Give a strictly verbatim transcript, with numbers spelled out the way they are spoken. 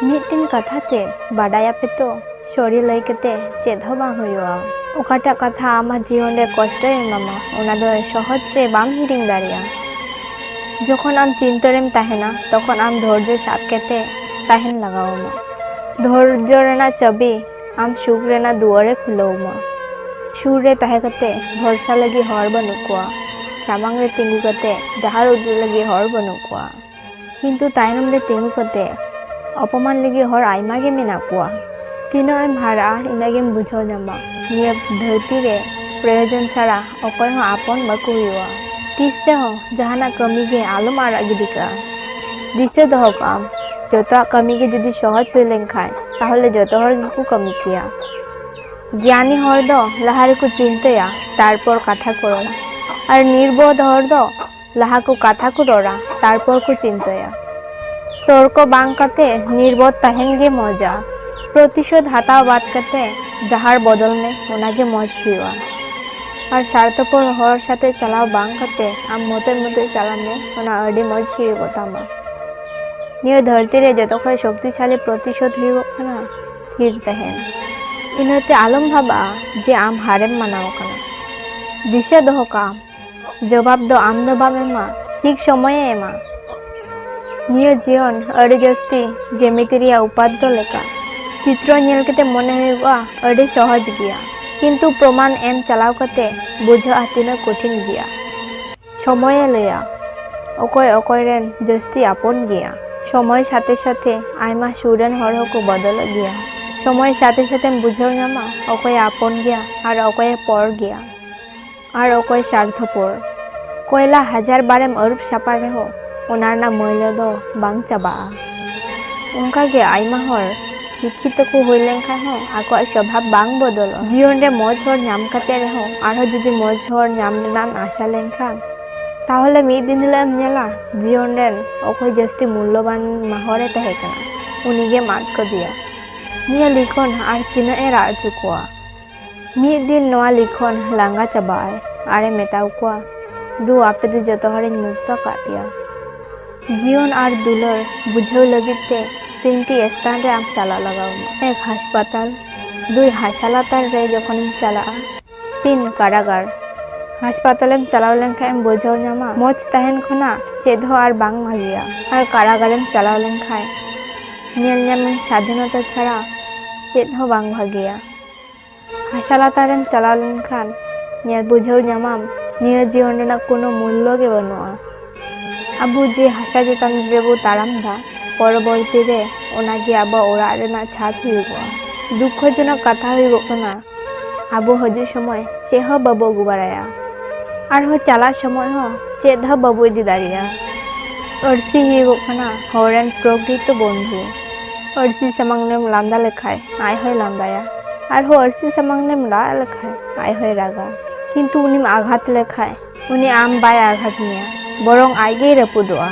ᱢᱤᱫᱴᱮᱱ ᱠᱟᱛᱷᱟ ᱪᱮᱫ ᱵᱟᱰᱟᱭᱟᱯᱮ ᱛᱚ, ᱥᱚᱨᱤ ᱞᱟᱹᱭ ᱠᱟᱛᱮ ᱪᱮᱫ ᱦᱚᱸ ᱵᱟᱝ ᱦᱩᱭᱩᱜᱼᱟ᱾ ᱚᱠᱟᱴᱟᱜ ᱠᱟᱛᱷᱟ ᱟᱢᱟᱜ ᱡᱤᱭᱚᱱ ᱨᱮ ᱠᱚᱥᱴᱚᱭ ᱮᱢᱟᱢᱟ, ᱚᱱᱟ ᱫᱚ ᱥᱚᱦᱚᱡ ᱨᱮ ᱵᱟᱢ ᱦᱤᱲᱤᱧ ᱫᱟᱲᱮᱭᱟᱜᱼᱟ᱾ ᱡᱚᱠᱷᱚᱱ ᱟᱢ ᱪᱤᱱᱛᱟᱹ ᱨᱮᱢ ᱛᱟᱦᱮᱱᱟ, ᱛᱚᱠᱷᱚᱱ ᱟᱢ ᱫᱷᱳᱨᱡᱚ ᱥᱟᱵ ᱠᱟᱛᱮ ᱛᱟᱦᱮᱱ ᱞᱟᱜᱟᱣ ᱟᱢᱟ᱾ ᱫᱷᱳᱨᱡᱚ ᱨᱮᱱᱟᱜ ᱪᱟᱹᱵᱤ ᱟᱢ ᱥᱩᱠ ᱨᱮᱱᱟᱜ ᱫᱩᱣᱟᱹᱨᱮ ᱠᱷᱩᱞᱟᱹᱣ ᱟᱢᱟ᱾ ᱥᱩᱨ ᱨᱮ ᱛᱟᱦᱮᱸ ᱠᱟᱛᱮ ᱵᱷᱚᱨᱥᱟ ᱞᱟᱹᱜᱤᱫ ᱦᱚᱲ ᱵᱟᱹᱱᱩᱜ ᱠᱚᱣᱟ, ᱥᱟᱢᱟᱝ ᱨᱮ ᱛᱤᱸᱜᱩ ᱠᱟᱛᱮ ᱰᱟᱦᱟᱨ ᱩᱫᱩᱜ ᱞᱟᱹᱜᱤᱫ ᱦᱚᱲ ᱵᱟᱹᱱᱩᱜ ᱠᱚᱣᱟ, ᱠᱤᱱᱛᱩ ᱛᱟᱭᱱᱚᱢ ᱨᱮ ᱛᱤᱸᱜᱩ ᱠᱟᱛᱮ ᱚᱯᱚᱢᱟᱱ ᱞᱟᱹᱜᱤᱫ ᱦᱚᱲ ᱟᱭᱢᱟ ᱜᱮ ᱢᱮᱱᱟᱜ ᱠᱚᱣᱟ᱾ ᱛᱤᱱᱟᱹᱜ ᱮᱢ ᱦᱟᱨᱟᱜᱼᱟ, ᱤᱱᱟᱹᱜ ᱜᱮᱢ ᱵᱩᱡᱷᱟᱹᱣ ᱧᱟᱢᱟ, ᱱᱤᱭᱟᱹ ᱫᱷᱟᱹᱨᱛᱤ ᱨᱮ ᱯᱨᱚᱭᱳᱡᱚᱱ ᱪᱷᱟᱲᱟ ᱚᱠᱚᱭ ᱦᱚᱸ ᱟᱯᱚᱱ ᱵᱟᱠᱚ ᱦᱩᱭᱩᱜᱼᱟ᱾ ᱛᱤᱥ ᱨᱮᱦᱚᱸ ᱡᱟᱦᱟᱱᱟᱜ ᱠᱟᱹᱢᱤ ᱜᱮ ᱟᱞᱚᱢ ᱟᱲᱟᱜ ᱜᱤᱰᱤ ᱠᱟᱜᱼᱟ᱾ ᱫᱤᱥᱟᱹ ᱫᱚᱦᱚ ᱠᱟᱜ ᱟᱢ, ᱡᱚᱛᱚᱣᱟᱜ ᱠᱟᱹᱢᱤ ᱜᱮ ᱡᱩᱫᱤ ᱥᱚᱦᱚᱡ ᱦᱩᱭ ᱞᱮᱱᱠᱷᱟᱱ, ᱛᱟᱦᱚᱞᱮ ᱡᱚᱛᱚ ᱦᱚᱲ ᱜᱮᱠᱚ ᱠᱟᱹᱢᱤ ᱠᱮᱭᱟ᱾ ᱜᱮᱭᱟᱱᱤ ᱦᱚᱲ ᱫᱚ ᱞᱟᱦᱟ ᱨᱮᱠᱚ ᱪᱤᱱᱛᱟᱹᱭᱟ, ᱛᱟᱨᱯᱚᱨ ᱠᱟᱛᱷᱟ ᱠᱚ ᱨᱚᱲᱟ᱾ ᱟᱨ ᱱᱤᱨᱵᱳᱫᱷ ᱦᱚᱲ ᱫᱚ ᱞᱟᱦᱟ ᱠᱚ ᱠᱟᱛᱷᱟ ᱠᱚ ᱨᱚᱲᱟ, ᱛᱟᱨᱯᱚᱨ ᱠᱚ ᱪᱤᱱᱛᱟᱹᱭᱟ᱾ ᱛᱚᱨᱠᱚ ᱵᱟᱝ ᱠᱟᱛᱮ ᱱᱤᱨᱵᱳᱫᱷ ᱛᱟᱦᱮᱱ ᱜᱮ ᱢᱚᱡᱟ᱾ ᱯᱨᱚᱛᱤᱥᱳᱫᱷ ᱦᱟᱛᱟᱣ ᱵᱟᱫ ᱠᱟᱛᱮ ᱰᱟᱦᱟᱨ ᱵᱚᱫᱚᱞ ᱢᱮ, ᱚᱱᱟ ᱜᱮ ᱢᱚᱡᱽ ᱦᱩᱭᱩᱜᱼᱟ᱾ ᱟᱨ ᱥᱟᱨᱛᱷᱚᱯᱚᱨ ᱦᱚᱲ ᱥᱟᱛᱮ ᱪᱟᱞᱟᱣ ᱵᱟᱝ ᱠᱟᱛᱮ ᱟᱢ ᱢᱚᱛᱚᱡ ᱢᱚᱛᱚᱡ ᱪᱟᱞᱟᱜ ᱢᱮ, ᱚᱱᱟ ᱟᱹᱰᱤ ᱢᱚᱡᱽ ᱦᱩᱭᱩᱜᱚᱜ ᱛᱟᱢᱟ᱾ ᱱᱤᱭᱟᱹ ᱫᱷᱟᱹᱨᱛᱤ ᱨᱮ ᱡᱚᱛᱚ ᱠᱷᱚᱱ ᱥᱚᱠᱛᱤᱥᱟᱞᱤ ᱯᱨᱚᱛᱤᱥᱳᱫᱷ ᱦᱩᱭᱩᱜᱚᱜ ᱠᱟᱱᱟ ᱛᱷᱤᱨ ᱛᱟᱦᱮᱱ᱾ ᱤᱱᱟᱹᱛᱮ ᱟᱞᱚᱢ ᱵᱷᱟᱵᱟᱜᱼᱟ ᱡᱮ ᱟᱢ ᱦᱟᱨᱮᱢ ᱢᱟᱱᱟᱣ ᱟᱠᱟᱱᱟ᱾ ᱫᱤᱥᱟᱹ ᱫᱚᱦᱚ ᱠᱟᱜ ᱟᱢ, ᱡᱚᱵᱟᱵ ᱫᱚ ᱟᱢ ᱫᱚ ᱵᱟᱢ ᱮᱢᱟ, ᱴᱷᱤᱠ ᱥᱚᱢᱚᱭᱮ ᱮᱢᱟ᱾ ᱱᱤᱭᱟᱹ ᱡᱤᱭᱚᱱ ᱟᱹᱰᱤ ᱡᱟᱹᱥᱛᱤ ᱡᱮᱢᱤᱛᱤ ᱨᱮᱭᱟᱜ ᱩᱯᱟᱫᱽᱫᱚ ᱞᱮᱠᱟ᱾ ᱪᱤᱛᱨᱚ ᱧᱮᱞ ᱠᱟᱛᱮ ᱢᱚᱱᱮ ᱦᱩᱭᱩᱜᱼᱟ ᱟᱹᱰᱤ ᱥᱚᱦᱚᱡᱽ ᱜᱮᱭᱟ, ᱠᱤᱱᱛᱩ ᱯᱨᱚᱢᱟᱱ ᱮᱢ ᱪᱟᱞᱟᱣ ᱠᱟᱛᱮ ᱵᱩᱡᱷᱟᱹᱜᱼᱟ ᱛᱤᱱᱟᱹᱜ ᱠᱚᱴᱷᱤᱱ ᱜᱮᱭᱟ᱾ ᱥᱚᱢᱚᱭᱮ ᱞᱟᱹᱭᱟ ᱚᱠᱚᱭ ᱚᱠᱚᱭ ᱨᱮᱱ ᱡᱟᱹᱥᱛᱤ ᱟᱯᱚᱱ ᱜᱮᱭᱟ᱾ ᱥᱚᱢᱚᱭ ᱥᱟᱛᱮ ᱥᱟᱛᱮ ᱟᱭᱢᱟ ᱥᱩᱨ ᱨᱮᱱ ᱦᱚᱲ ᱦᱚᱸᱠᱚ ᱵᱚᱫᱚᱞᱚᱜ ᱜᱮᱭᱟ᱾ ᱥᱚᱢᱚᱭ ᱥᱟᱛᱮ ᱥᱟᱛᱮᱢ ᱵᱩᱡᱷᱟᱹᱣ ᱧᱟᱢᱟ ᱚᱠᱚᱭᱮ ᱟᱯᱚᱱ ᱜᱮᱭᱟ ᱟᱨ ᱚᱠᱚᱭᱮ ᱯᱚᱨ ᱜᱮᱭᱟ᱾ ᱟᱨ ᱚᱠᱚᱭ ᱥᱟᱨᱛᱷᱚᱯᱚᱨ᱾ ᱠᱚᱭᱞᱟ ᱦᱟᱡᱟᱨ ᱵᱟᱨᱮᱢ ᱟᱹᱨᱩᱵ ᱥᱟᱯᱷᱟ ᱨᱮᱦᱚᱸ, ᱚᱱᱟ ᱨᱮᱱᱟᱜ ᱢᱟᱹᱭᱞᱟᱹ ᱫᱚ ᱵᱟᱝ ᱪᱟᱵᱟᱜᱼᱟ᱾ ᱚᱱᱠᱟᱜᱮ ᱟᱭᱢᱟ ᱦᱚᱲ ᱥᱤᱠᱠᱷᱤᱛᱚ ᱠᱚ ᱦᱩᱭ ᱞᱮᱱᱠᱷᱟᱱ ᱦᱚᱸ ᱟᱠᱚᱣᱟᱜ ᱥᱚᱵᱷᱟᱵ ᱵᱟᱝ ᱵᱚᱫᱚᱞᱚᱜᱼᱟ᱾ ᱡᱤᱭᱚᱱ ᱨᱮ ᱢᱚᱡᱽ ᱦᱚᱲ ᱧᱟᱢ ᱠᱟᱛᱮ ᱨᱮᱦᱚᱸ ᱟᱨᱦᱚᱸ ᱡᱩᱫᱤ ᱢᱚᱡᱽ ᱦᱚᱲ ᱧᱟᱢ ᱨᱮᱱᱟᱜ ᱮᱢ ᱟᱥᱟ ᱞᱮᱱᱠᱷᱟᱱ, ᱛᱟᱦᱚᱞᱮ ᱢᱤᱫ ᱫᱤᱱ ᱦᱤᱞᱳᱜ ᱮᱢ ᱧᱮᱞᱟ ᱡᱤᱭᱚᱱ ᱨᱮᱱ ᱚᱠᱚᱭ ᱡᱟᱹᱥᱛᱤ ᱢᱩᱞᱞᱚᱵᱟᱱ ᱦᱚᱲᱮ ᱛᱟᱦᱮᱸ ᱠᱟᱱᱟ, ᱩᱱᱤ ᱜᱮᱢ ᱟᱫ ᱠᱟᱫᱮᱭᱟ᱾ ᱱᱤᱭᱟᱹ ᱞᱤᱠᱷᱚᱱ ᱟᱨ ᱛᱤᱱᱟᱹᱜ ᱮ ᱨᱟᱜ ᱦᱚᱪᱚ ᱠᱚᱣᱟ᱾ ᱢᱤᱫ ᱫᱤᱱ ᱱᱚᱣᱟ ᱞᱤᱠᱷᱚᱱ ᱞᱟᱸᱜᱟ ᱪᱟᱵᱟᱜ ᱟᱭ ᱟᱨᱮ ᱢᱮᱛᱟ ᱠᱚᱣᱟ, "ᱫᱩ, ᱟᱯᱮ ᱫᱚ ᱡᱚᱛᱚ ᱦᱚᱲᱤᱧ ᱢᱩᱠᱛᱚ ᱠᱟᱜ ᱯᱮᱭᱟ᱾" ᱡᱤᱭᱚᱱ ᱟᱨ ᱫᱩᱞᱟᱹᱲ ᱵᱩᱡᱷᱟᱹᱣ ᱞᱟᱹᱜᱤᱫ ᱛᱮ ᱛᱤᱱᱴᱤ ᱥᱛᱷᱟᱱ ᱨᱮ ᱟᱢ ᱪᱟᱞᱟᱜ ᱞᱟᱜᱟᱣ ᱟᱢᱟ᱾ ᱮᱠ ᱦᱟᱥᱯᱟᱛᱟᱞ, ᱫᱩᱭ ᱦᱟᱥᱟ ᱞᱟᱛᱟᱨ ᱨᱮ ᱡᱚᱠᱷᱚᱱᱮᱢ ᱪᱟᱞᱟᱜᱼᱟ, ᱛᱤᱱ ᱠᱟᱨᱟᱜᱟᱨ᱾ ᱦᱟᱥᱯᱟᱛᱟᱞᱮᱢ ᱪᱟᱞᱟᱣ ᱞᱮᱱᱠᱷᱟᱱ ᱮᱢ ᱵᱩᱡᱷᱟᱹᱣ ᱧᱟᱢᱟ ᱢᱚᱡᱽ ᱛᱟᱦᱮᱱ ᱠᱷᱚᱱᱟᱜ ᱪᱮᱫ ᱦᱚᱸ ᱟᱨ ᱵᱟᱝ ᱵᱷᱟᱜᱮᱭᱟ᱾ ᱟᱨ ᱠᱟᱨᱟᱜᱟᱨᱮᱢ ᱪᱟᱞᱟᱣ ᱞᱮᱱᱠᱷᱟᱱ ᱧᱮᱞ ᱧᱟᱢᱟᱢ ᱥᱟᱫᱷᱤᱱᱚᱛᱟ ᱪᱷᱟᱲᱟ ᱪᱮᱫ ᱦᱚᱸ ᱵᱟᱝ ᱵᱷᱟᱜᱮᱭᱟ᱾ ᱦᱟᱥᱟ ᱞᱟᱛᱟᱨᱮᱢ ᱪᱟᱞᱟᱣ ᱞᱮᱱᱠᱷᱟᱱ ᱧᱮᱞ ᱵᱩᱡᱷᱟᱹᱣ ᱧᱟᱢᱟᱢ ᱱᱤᱭᱟᱹ ᱡᱤᱭᱚᱱ ᱨᱮᱱᱟᱜ ᱠᱳᱱᱳ ᱢᱩᱞᱞᱚ ᱜᱮ ᱵᱟᱹᱱᱩᱜᱼᱟ᱾ ᱟᱵᱚ ᱡᱮ ᱦᱟᱥᱟ ᱪᱮᱛᱟᱱ ᱨᱮᱵᱚ ᱛᱟᱲᱟᱢ ᱫᱟ, ᱯᱚᱨᱚᱵᱚᱨᱛᱤ ᱨᱮ ᱚᱱᱟᱜᱮ ᱟᱵᱚᱣᱟᱜ ᱚᱲᱟᱜ ᱨᱮᱱᱟᱜ ᱪᱷᱟᱫᱽ ᱦᱩᱭᱩᱜᱚᱜᱼᱟ᱾ ᱫᱩᱠᱠᱷᱚᱡᱚᱱᱚᱠ ᱠᱟᱛᱷᱟ ᱦᱩᱭᱩᱜᱚᱜ ᱠᱟᱱᱟ, ᱟᱵᱚ ᱦᱤᱡᱩᱜ ᱥᱚᱢᱚᱭ ᱪᱮᱫ ᱦᱚᱸ ᱵᱟᱵᱚ ᱟᱹᱜᱩ ᱵᱟᱲᱟᱭᱟ, ᱟᱨᱦᱚᱸ ᱪᱟᱞᱟᱜ ᱥᱚᱢᱚᱭ ᱦᱚᱸ ᱪᱮᱫ ᱦᱚᱸ ᱵᱟᱵᱚ ᱤᱫᱤ ᱫᱟᱲᱮᱭᱟᱜᱼᱟ᱾ ᱟᱹᱨᱥᱤ ᱦᱩᱭᱩᱜᱚᱜ ᱠᱟᱱᱟ ᱦᱚᱲ ᱨᱮᱱ ᱯᱨᱚᱠᱨᱤᱛᱚ ᱵᱚᱱᱫᱷᱩ᱾ ᱟᱹᱨᱥᱤ ᱥᱟᱢᱟᱝ ᱨᱮᱢ ᱞᱟᱸᱫᱟ ᱞᱮᱠᱷᱟᱡ ᱟᱡ ᱦᱚᱸᱭ ᱞᱟᱸᱫᱟᱭᱟ, ᱟᱨᱦᱚᱸ ᱟᱹᱨᱥᱤ ᱥᱟᱢᱟᱝ ᱨᱮᱢ ᱨᱟᱜ ᱞᱮᱠᱷᱟᱡ ᱟᱡ ᱦᱚᱸᱭ ᱨᱟᱜᱟ᱾ ᱠᱤᱱᱛᱩ ᱩᱱᱤᱢ ᱟᱜᱷᱟᱛ ᱞᱮᱠᱷᱟᱡ ᱩᱱᱤ ᱟᱢ ᱵᱟᱭ ᱟᱜᱷᱟᱛ ᱢᱮᱭᱟ, ᱵᱚᱨᱚᱝ ᱟᱡ ᱜᱮᱭ ᱨᱟᱹᱯᱩᱫᱚᱜᱼᱟ᱾